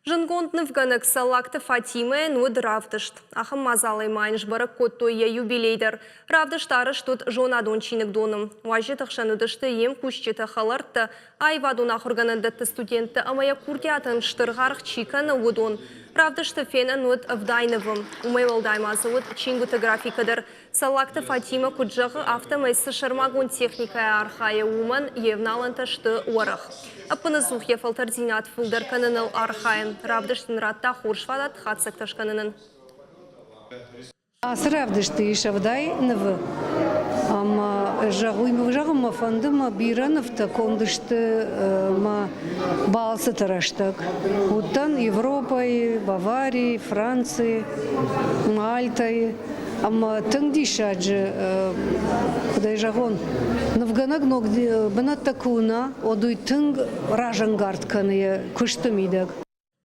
Зындгонд нывгӕнӕг Цӕллагты Фатимӕйӕн уыд равдыст. Ахӕм мадзалӕй ма йын сбӕрӕг кодтой йӕ юбилей дӕр. Равдыст арӕзт уыд зонадон чиныгдоны. Уазджыты хсӕн уыдысты йе мкусджытӕ, хӕлӕрттӕ, аивадон ахуыргӕнӕндӕтты студенттӕ ӕмӕ йӕ курдиатӕн стыр аргъ чи кӕны, уыдон. Равдысты фенӕн уыд 70 нывы. Уымӕй уӕлдай ма дзы уыд чингуыты графикӕ дӕр. Цӕллагты Фатимӕ куыд зӕгъы, афтӕмӕй цы сӕрмагонд техникӕйӕ архайы, уымӕн йе вналӕнтӕ сты уӕрӕх. Ӕппынӕдзух йӕ фӕлтӕрддзинад фылдӕр кӕныныл архайы. Равдыст ын радта хорз фадат хатдзӕгтӕ скӕнынӕн. Ацы равдысты ис 70 нывы ӕмӕ зӕгъын мӕ фӕнды, мӕ бирӕ нывтӕ конд сты мӕ балцыты рӕстӕг. Уыдтӕн Европӕйы, Баварийы, Францийы, Мальтӕйы. Ӕмӕ тынг диссаджы, куыд ӕй зӕгъон, нывгӕнӕг ног бынӕттӕ куы уына, уӕд уый тынг разӕнгард кӕны йӕ куысты мидӕг.